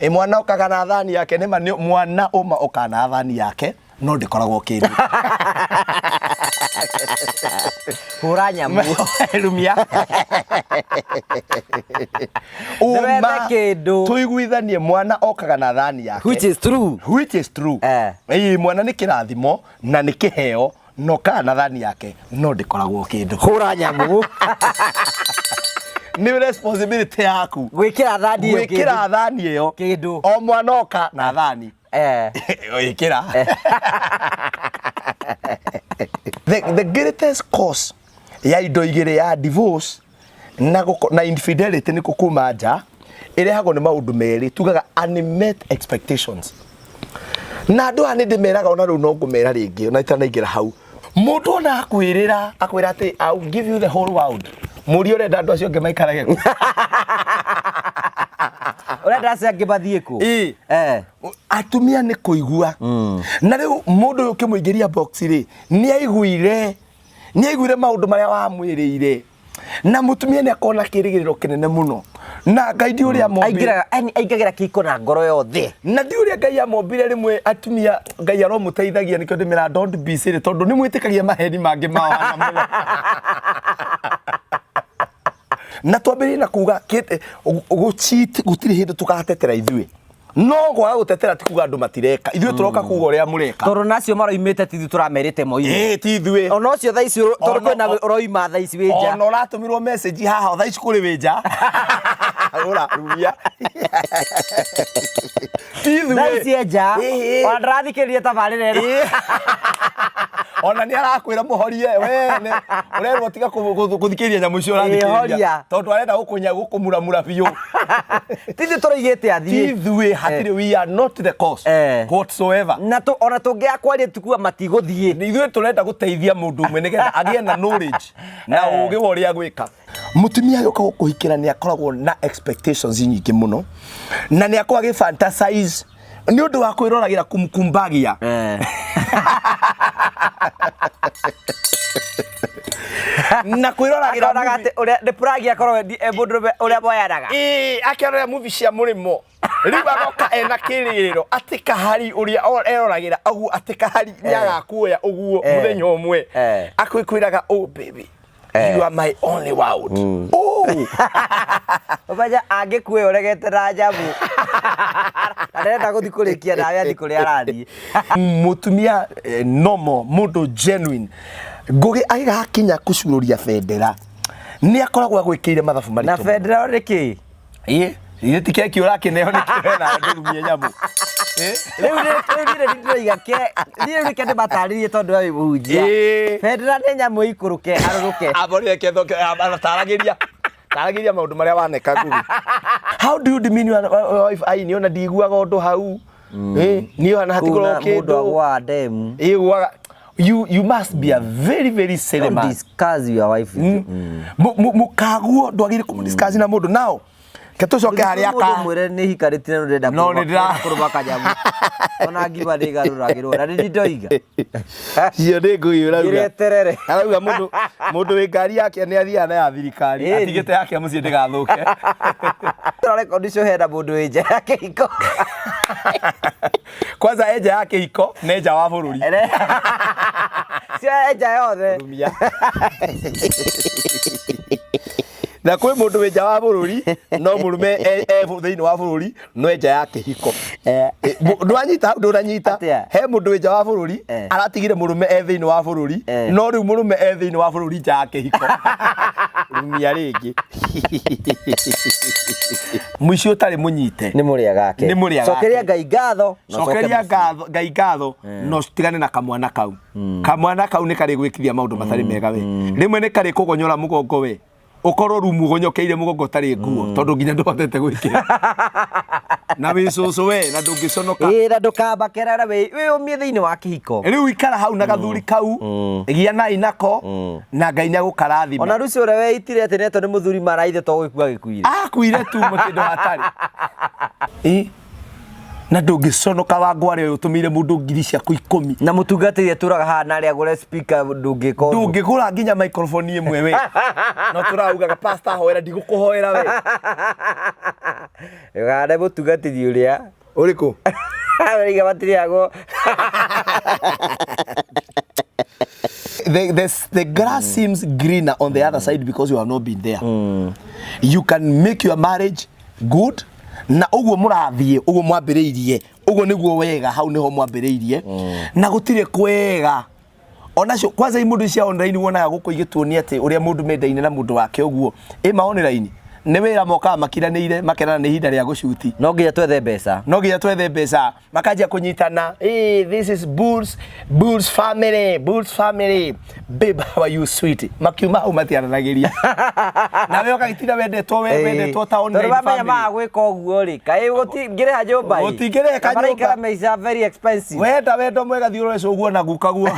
Ĩ mwana okaga na thani yake nĩma nĩ mwana ũma okaga na thani yake no ndĩkoragwo kĩndũ. Hũra nyamũ. Rumia. Nĩwethe Ũma kĩndũ. tũiguithanie mwana okaga na thani yake. Which is true. Which is true. Eh. Ĩĩ mwana nĩ kĩrathimo na nĩ kĩheo na okaga na thani yake no ndĩkoragwo kĩndũ. Hũra nyamũ. Nĩ responsibility yaku. Gwĩkĩra thani ĩyo Gwĩkĩra thani ĩyo Kĩndũ. O mwana oka na thani. Eh. Ĩkĩra. The greatest cause ya indo igĩrĩ ya divorce na, na infidelity nĩ kuma nja ĩrehagwo nĩ maũndũ merĩ tugaga unmet expectations na andũ aya nĩ ndĩmeraga ona rĩu no ngũmera rĩngĩ ona itanaingĩra hau mũndũ ona akwĩrĩra akwĩra atĩ I will give you the whole world mũria ũrenda andũ acio angĩ maikarage kũ Ũrenda acio angĩ mathiĩ kũ? Ĩĩ. Eh. Atumia nĩ kũigua na rĩu mũndũ ũyũ ũkĩmũingĩria box rĩ nĩ aiguire nĩ aiguire maũndũ marĩa wamwĩrĩire na mũtumia nĩ akorwo na kĩrĩgĩrĩro kĩnene mũno na ngai ndi ũrĩa amombire Aingĩraga yani aingagĩra kĩhiko na ngoro yothe. Na ndi ũrĩa ngai amombire rĩmwe atumia ngai aromũteithagia nĩkĩo ndĩmera don't be silly tondũ nĩ mwĩtĩkagia maheni mangĩ mawana mũno na twambĩrĩrie na kuga gũ-cheat gũtirĩ hĩndĩ tũgatetera ithuĩ no kwaga gũtetera ti kuga andũ matireka ithuĩ tũroka kuga ũrĩa mũreka. Tondũ nacio maroimĩte ti ithuĩ tũramerĩte moime. Ĩĩ ti ithuĩ. Ona ũcio thaa ici tondũ kwĩna ũroima thaa ici wĩ nja. Ona ũratũmirwo message haha thaa ici kũrĩ wĩ nja. Rora rumia. Ti ithuĩ. Thaa ici e nja. Ĩĩ. Ona ndarathikĩrĩria tabarĩra ĩno. Ĩĩ. Ona nĩ arakwĩra mũhorie we ũrerwo tiga gũthikĩrĩria nyamũ icio Ĩĩ, ũrathikĩrĩria horia. tondũ arenda gũkũnya gũkũmuramura biũ. Ti ithuĩ tũroigĩte athiĩ. Ti ithuĩ hatirĩ we are not the cause Eh. whatsoever. Na ona tũngĩaga kwaria tukuga matigũthiĩ. Nĩ ithuĩ tũrenda gũteithia mũndũ ũmwe nĩgetha agĩe na knowledge na Eh. ũgĩ wa ũrĩa gwĩka. Mũtumia agĩũka gũkũhikĩra nĩ akoragwo na expectations nyingĩ mũno na nĩ akoragwo agĩ fantasize nĩ ũndũ wa kwĩroragĩra kumkumbagia. Eh. Na kwĩroragĩra Akonaga movie- atĩ ũrĩa nĩ plug akorwo e mũndũrũme ũrĩa moyanaga. Ĩĩ, akĩrora movie cia mũrĩmo rĩu agoka ena kĩrĩrĩro atĩ kahari ũrĩa eroragĩra ũguo atĩ kahari nĩ agakuoya ũguo Eh. mũthenya ũmwe Eh. akwĩkwĩraga oh baby Eh. you are my only world oh Ũmenya angĩkuoya ũregete na nyamũ. Na ndarenda gũthiĩ kũrĩkia nawe athiĩ kũrĩa arathiĩ. Mũtumia normal mũndũ genuine ngũgĩ agĩgakinya kũcururia bendera nĩ akoragwo agwĩkĩire mathabu Na maritũ mũno. bendera nĩ kĩ? Ĩĩ, githĩ ti keki ũrakĩneo nĩ kĩo na ndũrumie nyamũ. Ĩ? Rĩu rĩu niĩ nĩ ndĩroiga ke niĩ rĩu reke ndĩmatarĩrie tondũ we wĩ mũhunjia. Ĩĩ. Bendera nĩ nyamũ ĩikũrũke arũrũke. Abo reke thoke taragĩria. Taragĩria maũndũ marĩa waneka ngũgĩ. How do you demean your wife? Ai niĩ ona ndiguaga ũndũ hau. Ĩ, niĩ ona hatikoragwo Kũu na mũndũ kĩndũ. agũaga ndemu. Ĩ, gwaga you must be a very very silly Don't man. discuss your wife with you. Mũkaguo ndwagĩrĩire kũmũdiscuss na mũndũ now ke tũcoke harĩa Mũndũ ka mwĩre nĩ hikarĩtie na ndĩrenda No, nĩ ndĩra- kũrũma kanyamũ ona ngima nĩ ĩgarũragĩrwo na nĩ ndoiga cio nĩ ngũgĩ ũrauga Ngĩreterere. Arauga mũndũ mũndũ wĩ ngari yake nĩ athiaga na ya thirikari Ĩni. atigĩte yake mũciĩ ndĩgathũke. Tũrarekondi ũcio hena mũndũ wĩ nja ya kĩhiko. Kwanza enja ya kĩhiko na enja wa bũrũri. Cio enja yothe. Rumia. Na kwĩ mũndũ wĩ nja wa bũrũri no mũrũme e thĩinĩ wa bũrũri no enja ya kĩhiko. Eh. Ndwanyita hau ndũranyita. Atĩa? He mũndũ wĩ nja wa bũrũri Eh. aratigire mũrũme e thĩinĩ wa bũrũri Eh. no rĩu mũrũme e thĩinĩ wa bũrũri nja ya kĩhiko. Rumia rĩngĩ. Mũici ũtarĩ mũnyite. Nĩ mũrĩa gake. Nĩ mũrĩa gake. Cokeria Ngai ngatho. Na ũcoke Cokeria mũciĩ. ngatho Ngai ngatho no tigane na kamwana kau. Kamwana kau nĩ karĩ gwĩkithia maũndũ matarĩ mega we. Rĩmwe nĩ karĩ kũgonyora mũgongo we. Ũkorwo rumu ũgonyokeire mũgongo ũtarĩ nguo tondũ nginya ndũhotete gwĩkĩra. Na wĩ cũcũ we na ndũngĩconoka. Ĩĩ na ndũkambake rara wĩyũmie thĩinĩ wa kĩhiko. Rĩu ikara hau na gathuri kau gĩa nai nako na Ngai nĩ agũkarathima. Ona Lucy ũrĩa weitire atĩ netwo nĩ mũthuri maraithe to gũkua gĩkuire. Akuire tu mũtindo hatarĩ. Ĩ. Na ndũngĩconoka wa ngware ũyũ ũtũmĩire mũndũ ngiri ciaku 10. Na mũtungatĩri atũraga haha na arĩa agũre speaker, ndũngĩka ũndũ. Ndũngĩgũra nginya microphone ĩmwe we, no tũraugaga, "Pastor, hoera." Ndigũkũhoera we. Ndũgane mũtungatĩri ũrĩa Ũrĩkũ? Ũraiga matirĩagwo. The grass seems greener on the other side because you have not been there. You can make your marriage good na ũguo mũrathiĩ, ũguo mwambĩrĩirie, ũguo nĩguo wega, hau nĩho mwambĩrĩirie na gũtirĩ kwega onacio. Kwanza i mũndũ cia online wonaga gũkũ igĩtuonia atĩ ũrĩa mũndũ mendaine na mũndũ wake ũguo ĩ ma online nĩ wĩra mokaga makiranĩire, makerana nĩ ihinda rĩa gũcuti. No nginya twethe mbeca. No nginya twethe mbeca, makanjia kũnyitana. "Hey, this is Bulls, Bulls family, Bulls family. Babe, how are you, sweet?" Makiuma hau matiaranagĩria nawe ũgagĩtinda wendetwo we, wendetwo ta online Tondũ mamenya family. Maga gwĩka ũguo rĩ, kaĩ gũtingĩrĩha nyũmba ĩ? Gũtingĩrĩhĩka Na maraikara nyũmba. maica very expensive. Wenda wendo mwega, thiĩ ũrore cũguo na gukaguo.